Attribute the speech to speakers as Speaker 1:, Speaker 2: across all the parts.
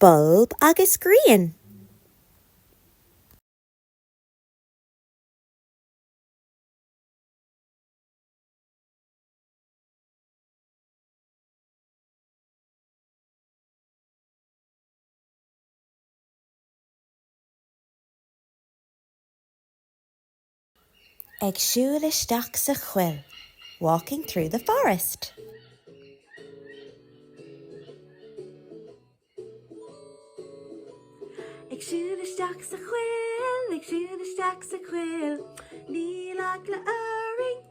Speaker 1: Bolb agus grian. Ag siúl isteach sa choill, walking through the forest.
Speaker 2: Ag siúl isteach sa choill, ag siúl isteach sa choill, níl eagla orainn,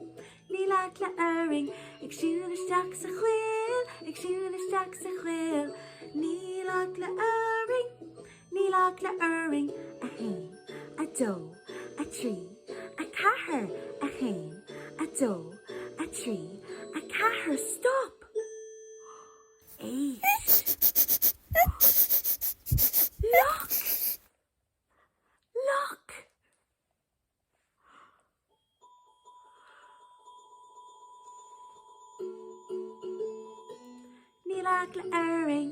Speaker 2: níl eagla orainn. Ag siúl isteach sa choill, ag siúl isteach sa choill, níl eagla orainn, Níl eagla orainn, 1, 2, 3, 4, 1, 2, 3, 4, Stop! Éist! Luch! Luch! Níl eagla orainn.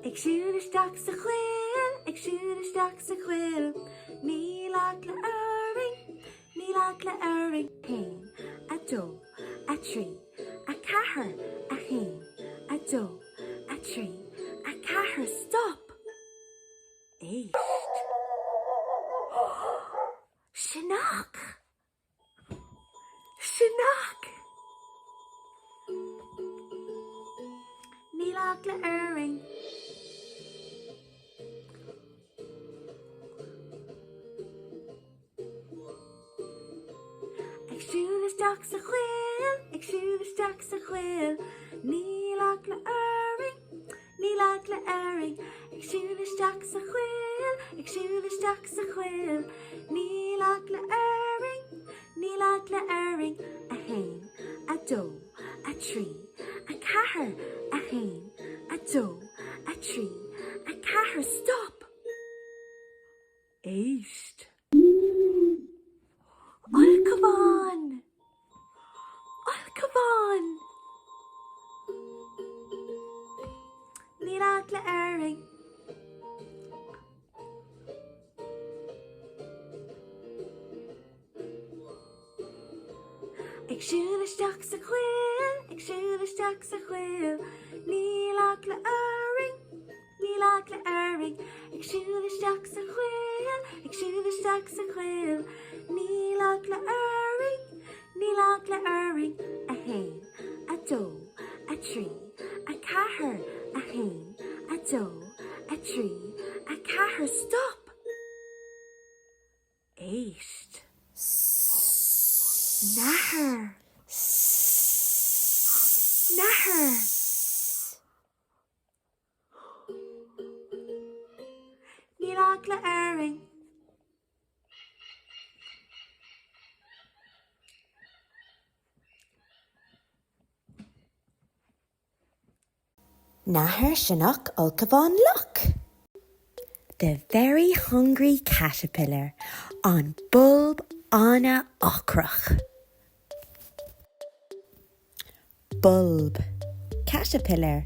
Speaker 2: Ag siúl isteach sa choill, ag siúl isteach sa choill, níl eagla orainn, níl eagla orainn. 1, 2, 3, 4, 1, 2, 3, 4, Stop! Éist! Sionnach! Sionnach! Níl eagla orainn. Ag siúl isteach sa choill, ag siúl isteach sa choill, níl eagla orainn, níl eagla orainn. Ag siúl isteach sa choill, ag siúl isteach sa choill, níl eagla orainn, níl eagla orainn. 1, 2, 3, 4, 1, 2, 3, 4, Stop! Éist! Ulchabhán! Ulchabhán! Níl eagla orainn. Ag siúl isteach sa choill, ag siúl isteach sa choill, níl eagla orainn, níl eagla orainn. Ag siúl isteach sa choill, ag siúl isteach sa choill, níl eagla orainn, níl eagla orainn. 1, 2, 3, 4, 1, 2, 3, 4, Stop! Éist. Nathair. Nathair. Níl eagla orainn.
Speaker 1: Nathair Sionnach Ulchabhán Luch. The Very Hungry Caterpillar, An Bolb An-Ocrach. Bolb. Caterpillar.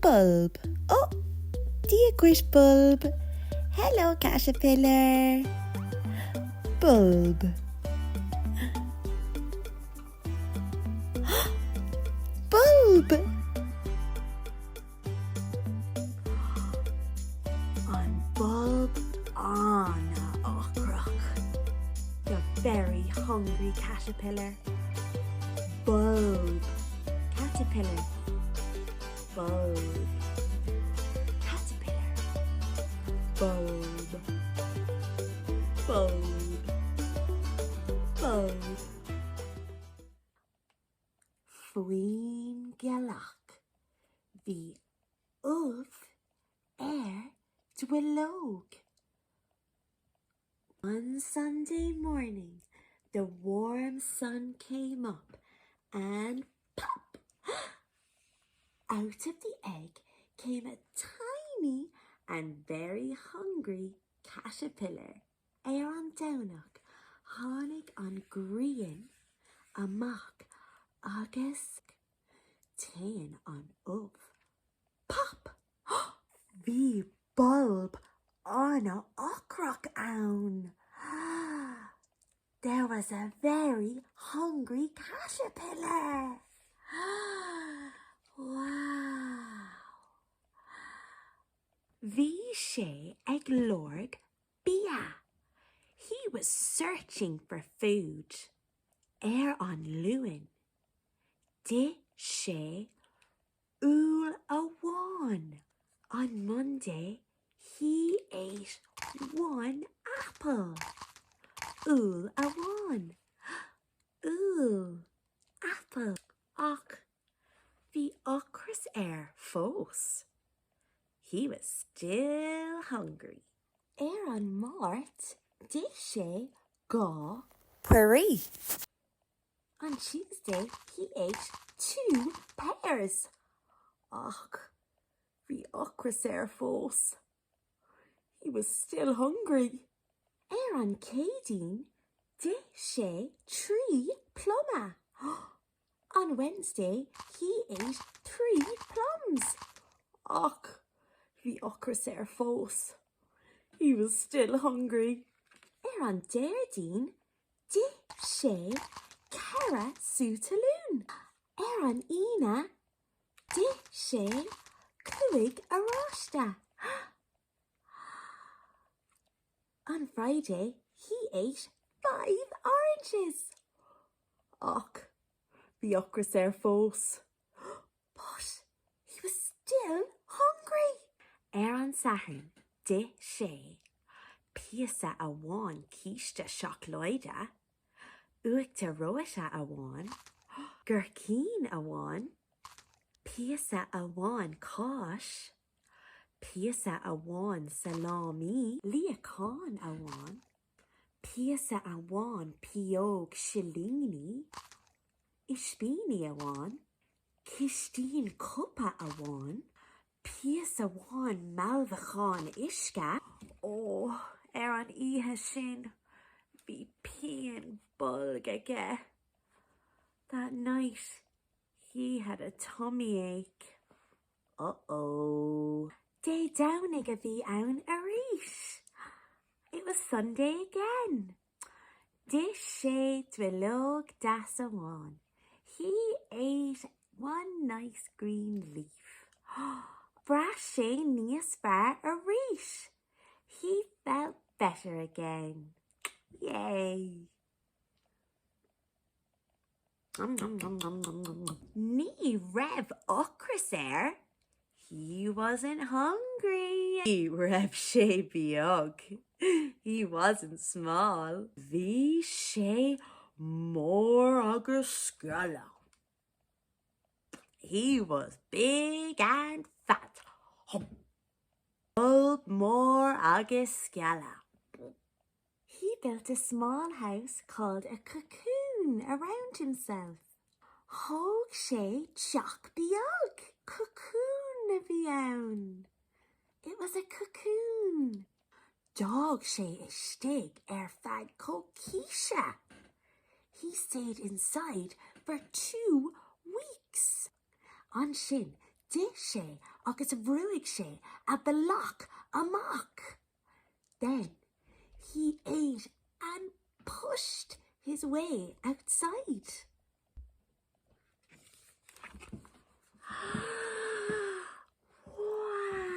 Speaker 1: Bolb. Oh! Dia dhuit Bolb. Hello Caterpillar. Bolb. Bolb!
Speaker 2: An Bolb An-Ocrach. The very hungry caterpillar. Bolb. Caterpillar. Bolb. Caterpillar. Bolb. Bolb. Bolb. Faoin ghealach bhí ubh ar duilleog. One Sunday morning the warm sun came up and pop! Out of the egg came a tiny and very hungry caterpillar. Ar an Domhnach tháinig.
Speaker 1: an ghrian amach agus téann an ubh. Pop! Bhí bolb an-ocrach ann. There was a very hungry caterpillar. Wow! Bhí sé ag lorg bia. He was searching for food. Ar an Luan, d'ith sé úll amháin. On Monday, he ate one apple. Úll amháin. Úll. Apple. Ach bhí ocras air fós. He was still hungry. Ar an Máirt, d'ith sé dhá piorra. On Tuesday he ate two pears. Ach bhí ocras air fós. He was still hungry. Ar an Chéadaoin, d'ith sé trí pluma. On Wednesday he ate three plums. Ach bhí ocras air fós. He was still hungry. Ar an Déardaoin, D'ith sé ceithre sú talún. Ar an Aoine, d'ith sé cúig oráiste. On Friday, he ate five oranges. Ach bhí ocras air fós. But he was still hungry! Ar an Satharn, d'ith sé píosa amháin císte seacláide, uachtar reoite amháin, ghaircín amháin, píosa amháin cáis, píosa amháin salámaí, líocán amháin, píosa amháin pióg silíní, ispíní amháin, Cistín cupa amháin, píosa amháin mealbhacán uisce. Ó, ar an oíche sin, bhí pian boilg aige. That night, he had a tummy ache. Uh-oh. Dé Domhnaigh a bhí ann arís. It was Sunday again. D'ith sé duilleog deas amháin. He ate one nice green leaf. Bhraith sé níos fearr arís. He felt better again. Yay! Ní raibh ocras air. He wasn't hungry. Ní raibh sé beag. He wasn't small. Bhí sé mór agus sceallach. He was big and fat. Bolb mór agus sceallach. He built a small house called a cocoon around himself. Thóg sé teach beag. Cocoon a bhí ann. It was a cocoon. D'fhág sé istigh ar feadh coicíse. He stayed inside for two weeks. Ansin d'ith sé agus bhrúigh sé a bhealach amach. Then he ate and pushed his way outside. Wow!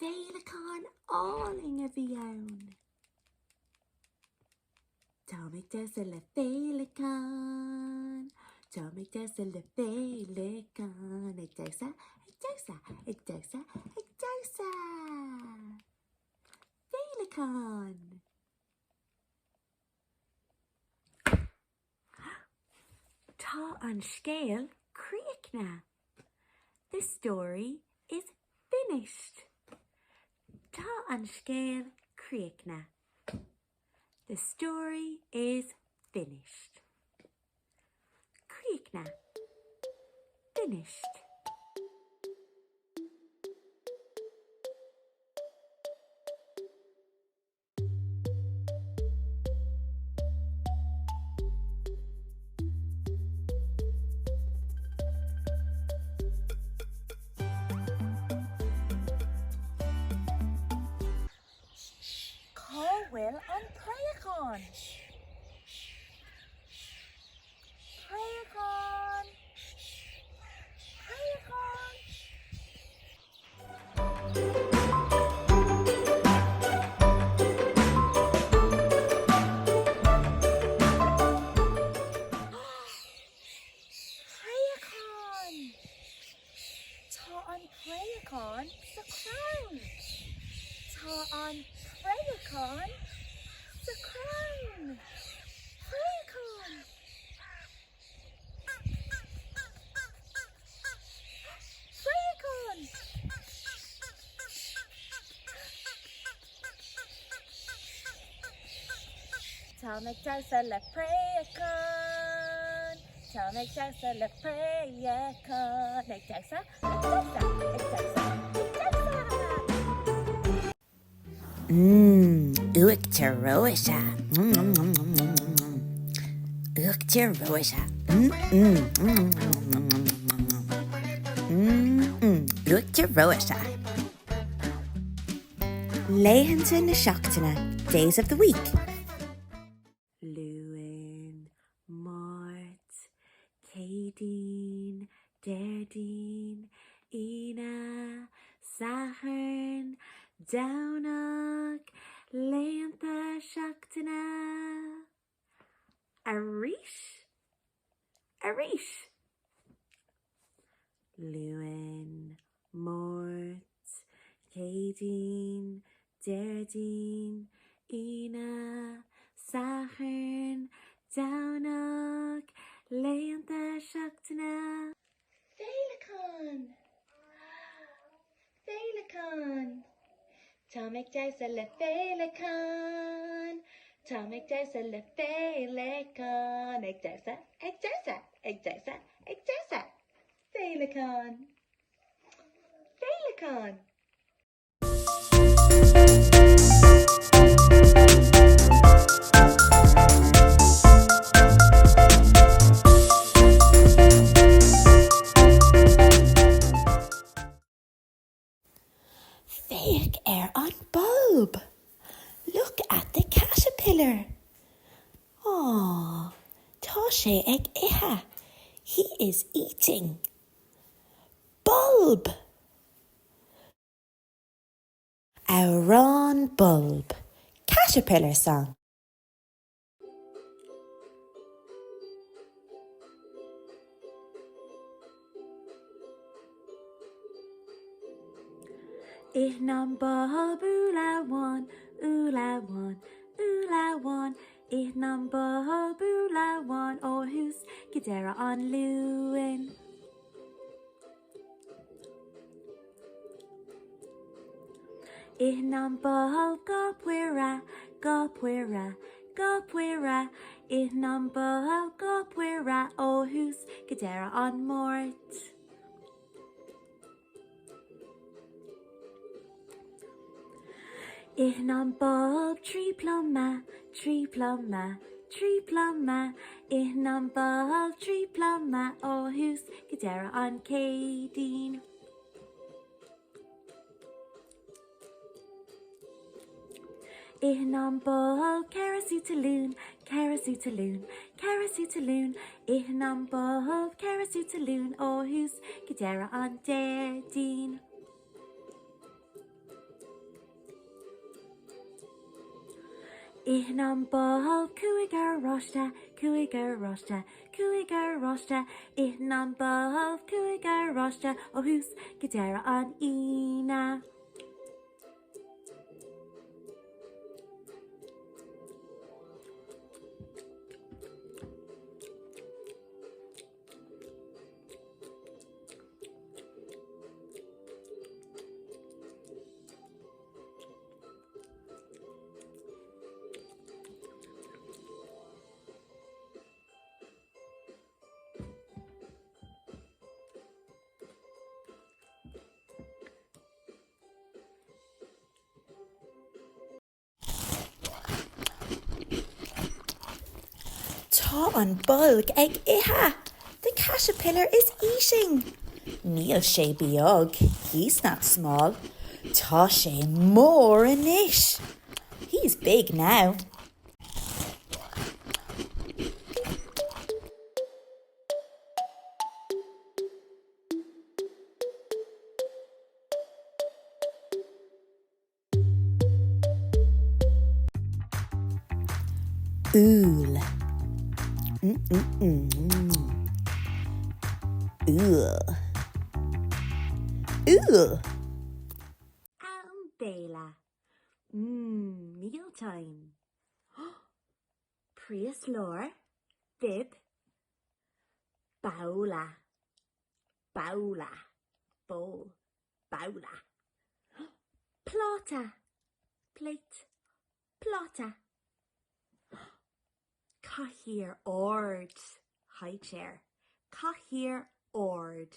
Speaker 1: Féileacán álainn a bhí ann. Táim ag damhsa le féileacán, Táim ag damhsa le féileacán, ag damhsa, ag damhsa, ag damhsa, ag damhsa. Féileacán. Tá an scéal críochnaithe. The story is finished. Tá an scéal críochnaithe. The story is finished. Críochnaithe. Finished.
Speaker 3: Cá bhfuil an préachán? Préachán! Préachán! Préachán! Tá an préachán sa chrann. Tá an préachán sa chrann. Préachán! Préachán! Táim ag damhsa le préachán, Táim ag damhsa le préachán, ag damhsa, ag damhsa, ag damhsa, ag damhsa!
Speaker 1: Mmm, uachtar reoite. Uachtar reoite. Mmm, uachtar reoite. Laethanta na seachtaine, days of the week.
Speaker 2: Luan, Máirt, Céadaoin, Déardaoin, Aoine, Satharn, Domhnach, Laethanta seachtaine.
Speaker 1: Arís! Arís!
Speaker 2: Luan, Máirt, Céadaoin, Déardaoin, Aoine, Satharn, Domhnach, Laethanta seachtaine.
Speaker 3: Féileacán! Féileacán! Táim ag damhsa le féileacán, Táim ag damhsa le féileacán, ag damhsa, ag damhsa, ag damhsa, ag damhsa. Féileacán! Féileacán!
Speaker 1: Féach ar an bolb! Look at the caterpillar! Aww, tá sé ag ithe! He is eating! Bolb! Amhrán Boilb, Caterpillar Song.
Speaker 2: Itheann an bolb úll amháin, úll amháin, úll amháin, Itheann an bolb úll amháin ó thús go deireadh an Luain. Itheann an bolb go poire, go poire, go poire, Itheann an bolb go poire ó thús go deireadh an Máirt. Itheann an bolb 3 pluma, 3 pluma, 3 pluma, Itheann an bolb 3 pluma ó thús go deireadh an Céadaoin. Itheann an bolb 4 sútalún, 4 sútalún, 4 sútalún, Itheann an bolb 4 sútalún ó thús go deireadh an Déardaoin. Itheann an bolb 5 oráiste, 5 oráiste, 5 oráiste, Itheann an bolb 5 oráiste ó thús go deireadh an Aoine.
Speaker 1: Tá an bolg ag ithe! The caterpillar is eating! Níl sé beag, he's not small. Tá sé mór anois! He. He's big now. Úll. Úll. Úll.
Speaker 2: Am béile. Mmm, mealtime. Prioslóir, bib, babhla, babhla, bowl, babhla. Pláta, plate, pláta. Cathaoir ard, high chair, cathaoir ard.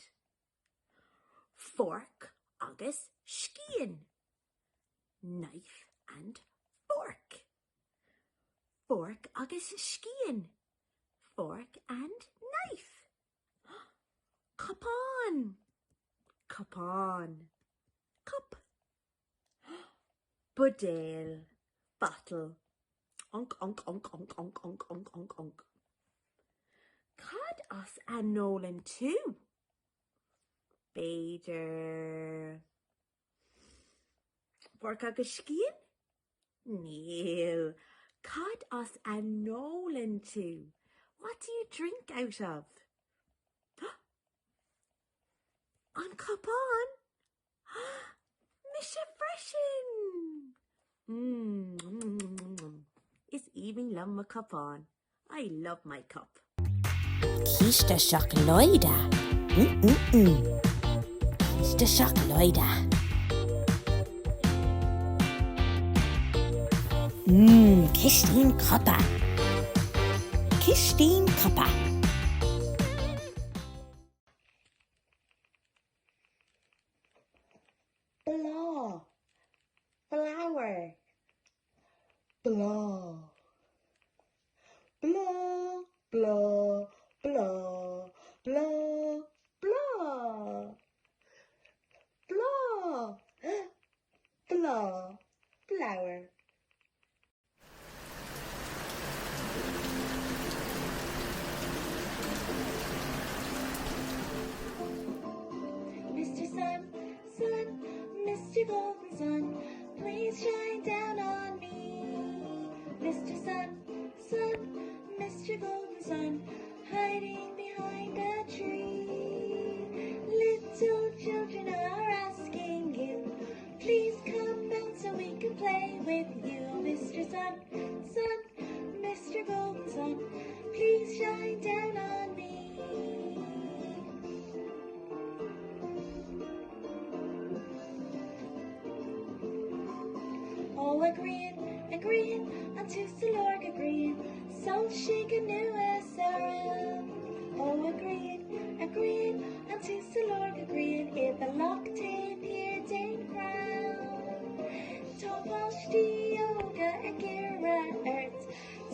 Speaker 2: Forc agus scian, knife and fork. Forc agus scian, fork and knife. Cupán, cupán, cup. Buidéal, bottle. Onc, onc, onc, onc, onc, onc, onc, onc, onc. Cad as a n-ólann tú? B'fhéidir. Forc agus scian? Níl. Cad as a n-ólann tú? What do you drink out of? An cupán? Mise freisin! Mmm. Is aoibhinn liom mo cupán. I love my cup.
Speaker 1: Císte seacláide. Mm-mm-mm. Císte seacláide. Mmm, cistín cupa. Cistín cupa.
Speaker 3: Bláth, flower, bláth. Bláth, bláth, bláth, bláth, bláth. Bláth, bláth, flower. Mr. Sun, Sun, Mr. Golden Sun, please shine down on me. Mr. Sun, Sun, Mr. Golden Sun, hiding behind a tree. Little children are asking you, please come out so we can play with you. Mr. Sun, Sun, Mr. Golden Sun, please shine down on me. Oh, a ghrian, a ghrian, an tusa lorg a ghrian, soilsigh anuas orm. Oh, a ghrian, a ghrian, an tusa lorg a ghrian, i bhfolach taobh thiar den chrann. Tá páistí óga ag iarraidh ort,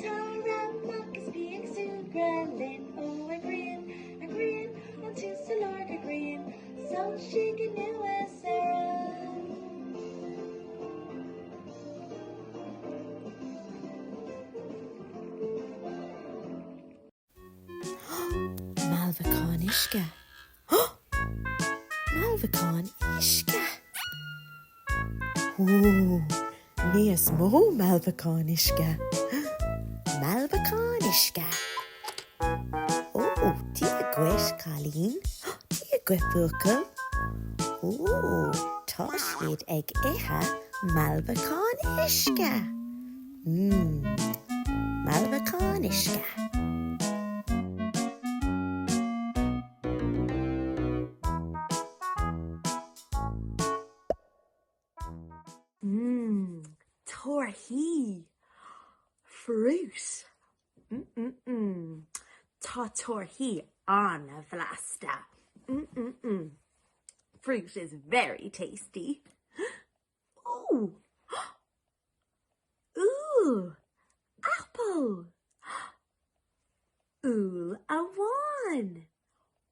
Speaker 3: tar amach is bí ag súgradh linn. Ó, a ghrian, a ghrian, an tusa lorg a ghrian, soilsigh anuas orm.
Speaker 1: Mealbhacán uisce. Mealbhacán uisce! Ó, níos mó mealbhacán uisce! Mealbhacán uisce! Ó, Dia dhuit, cailín. Dia dhuit, buachaill. Ó, tá siad ag ithe mealbhacán uisce! Mmm, mealbhacán uisce.
Speaker 2: Mmm, torthaí. Fruit. Mm-mm-mm. Tá torthaí an-bhlasta. Mm-mm-mm. Fruit is very tasty. Ooh! Úll! Apple! Úll amháin!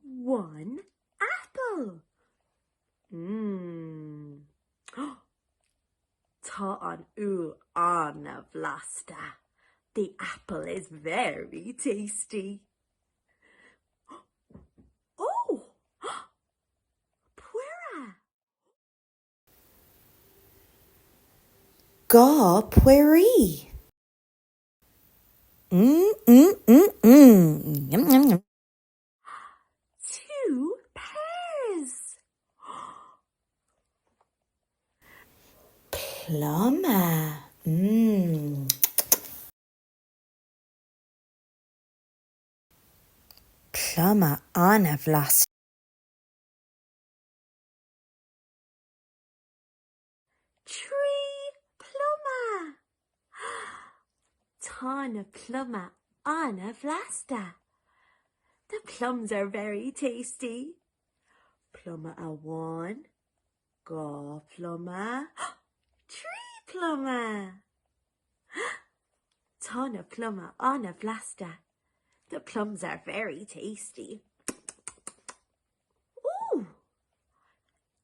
Speaker 2: One apple! Mmm. Tá an úll an-bhlasta. An-bhlasta. The apple is very tasty. Oh! Piorra!
Speaker 1: Dhá piorraí. Mm mm mm mm. Yum yum yum.
Speaker 2: Two pears.
Speaker 1: Pluma. Mm. Pluma an-bhlasta.
Speaker 2: Trí pluma. Tá na pluma an-bhlasta. The plums are very tasty. Pluma amháin, dhá phluma, trí pluma. Tá na pluma an-bhlasta. The plums are very tasty. Ooh!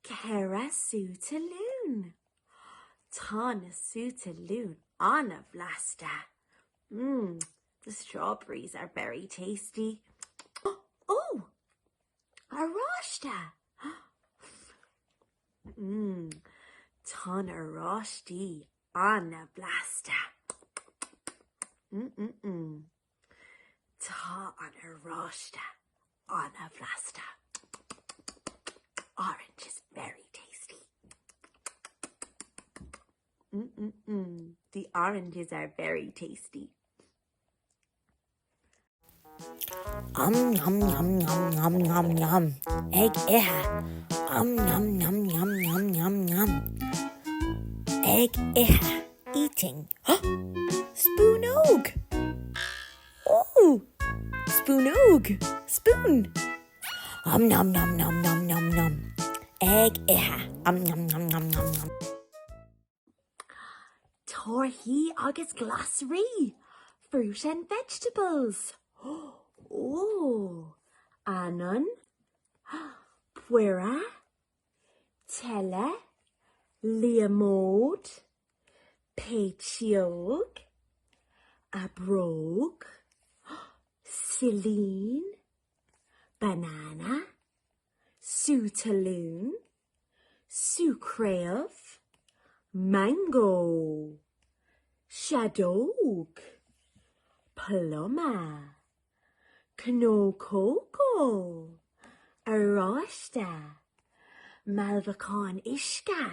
Speaker 2: Ceithre sú talún. Tá na sú talún an-bhlasta. Mmm, the strawberries are very tasty. Oh! Oráiste! Mmm, tá na oráistí an-bhlasta. Mm mm mm. Tá an oráiste an-bhlasta. Orange is very tasty. Mm mm mm. The oranges are very tasty.
Speaker 1: Am nom nom nom nom nom nom. Ag ithe. Am nom nom nom nom nom nom. Ag ithe. Eating. Spúnóg! Ooh! Spúnóg! Spoon! Om nom nom nom nom nom nom. Ag ithe. Om nom nom nom nom nom.
Speaker 2: Torthaí agus glasraí, fruit and vegetables. Ó! Anann, piorra, teile, liamóid, péitseog, aibreog, silín, banana, sú talún, sú craobh, mangó, seadóg, pluma, Cnó cócó, oráiste, mealbhacán uisce,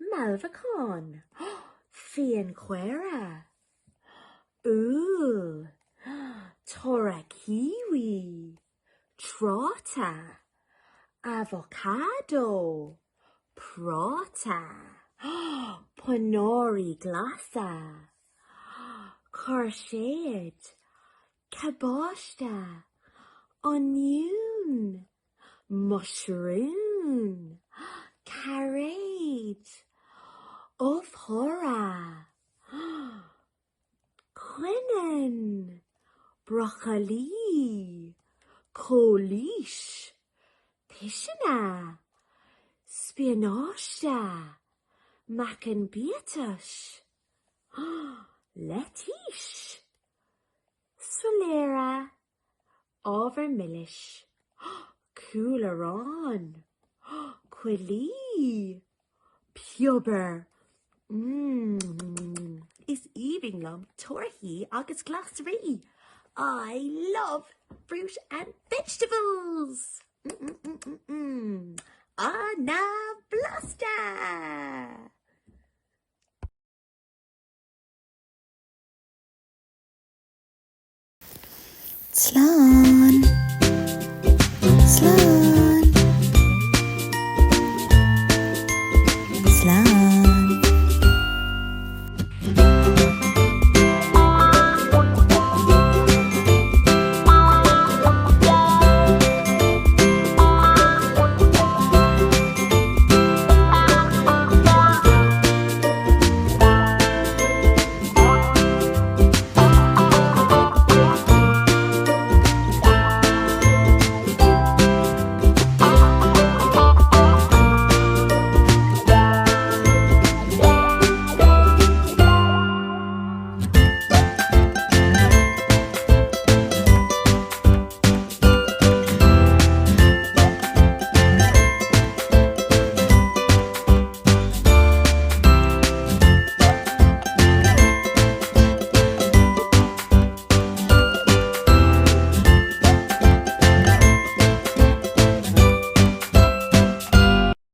Speaker 2: mealbhacán, fíonchaora, úll, toradh cíwí, tráta, abhacádó, práta, ponáirí glasa, cúirséad, cabáiste, oinniún, muisriún, cairéad, ubh chumhra, coinín, brocailí, cóilís, piseanna, spionáiste, meacan biatais, leitís, soiléire, ábhar milis, cúl aráin, cuaillí, piobar. Mmm,
Speaker 1: is aoibhinn liom torthaí agus glasraí. I love fruit and vegetables! Mm, mm, mm, mm, mm. An-bhlasta! Slán! Slán!